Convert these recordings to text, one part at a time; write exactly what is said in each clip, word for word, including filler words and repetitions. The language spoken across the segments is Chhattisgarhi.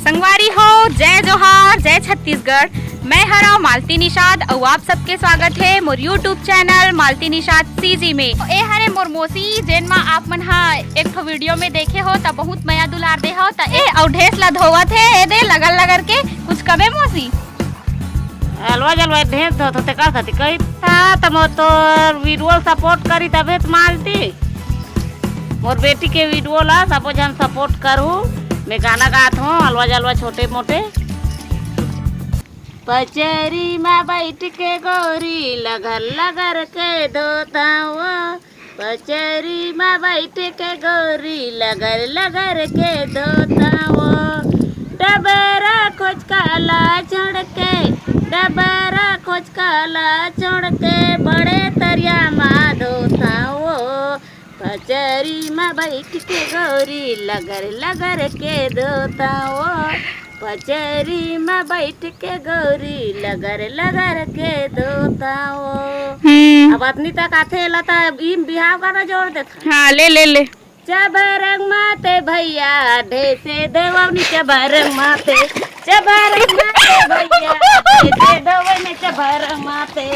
संगवारी हो, जय जोहार, जय छत्तीसगढ़। मैं हरव मालती निषाद अउ आप सबके स्वागत हे मोर YouTube channel Malti Nishad CG में। ए हरे मोर मौसी, जेन मा आप मन हा एक ठो वीडियो में देखे हो त बहुत मया दुलार दे हो त ए अउ ढेस ला धोवत हे, ए दे लगल लगल के। कुछ कबे मौसी? अलवा जलवा ढेस धोत होते कर सकती कही था त मोर तोर वीडियो सपोर्ट करी तबे त मालती। मोर बेटी के वीडियो ला सबो झन सपोर्ट करहू। मैं गाना गात हूँ अलवा जलवा छोटे मोटे। पचरी मा बैठ के गोरी लगल लगल के धोत हवो। पचरी मा बैठ के गोरी लगल लगल के धोत हवो। डबरा खोचका ला छोड़ के, डबरा खोचका ला छोड़ के बड़े तरिया मा धोत हवो। पचरी मा बैठ के गोरी लगल लगल के धोत हवो। पचरी मा बैठ के गोरी लगल लगल के धोत हवो। हम्म। अब अतनी तक आथे ला त ई बिहाव गाना जोड़ देथन। हाँ, ले, ले, ले। चबरंग माते भैया, ढेसे देवनी चबरंग माते। चबरंग माते भैया, ढेसे देवनी चबरंग माते।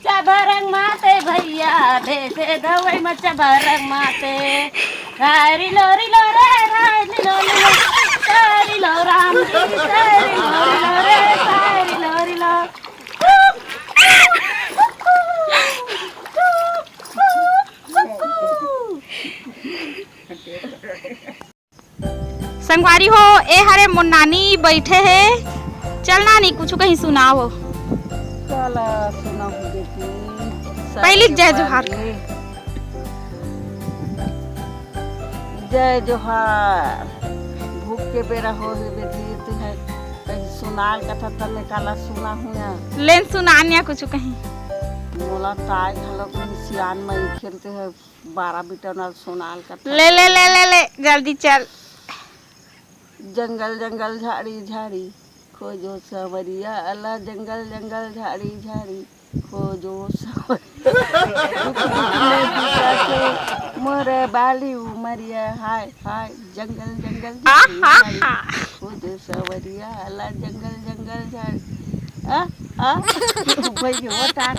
चबरंग माते भैया, ढेसे देवई म चबरंग माते। राय री लो री लो रे, राय री लो री लो, राय री लो राम जी, राय री लो री लो रे, राय री लो री लो। संगवारी हो, ए हरे मोर नानी बैठे हे। चल नानी, कुछु कहीं सुनाओ। चला सुनाहूँ बेटी। पहली जय जोहार। जय जोहार। भूख के बेरा हो हे बेटी, तू है कहीं सुनाल कथा तने काला सुनाहूँ या। लेन सुनान या कुछु कहीं। मोला ताय घलो कहीं सियान मई खेलते हैं। बारह बिटन अउ सोनाल कथा। ले, ले, ले, ले, ले, जल्दी चल। जंगल, जंगल, झाड़ी, झाड़ी, खोजो सांवरिया ला। जंगल, जंगल, झाड़ी, झाड़ी, खोजो सांवरिया। दुख, दुख में बिताथे मोर बाली उमरिया। हाय, हाय, जंगल, जंगल, झाड़ी, आहा, झाड़ी, हा। खोजो सांवरिया ला। जंगल, जंगल, झाड़ी। आ, आ, भई होता।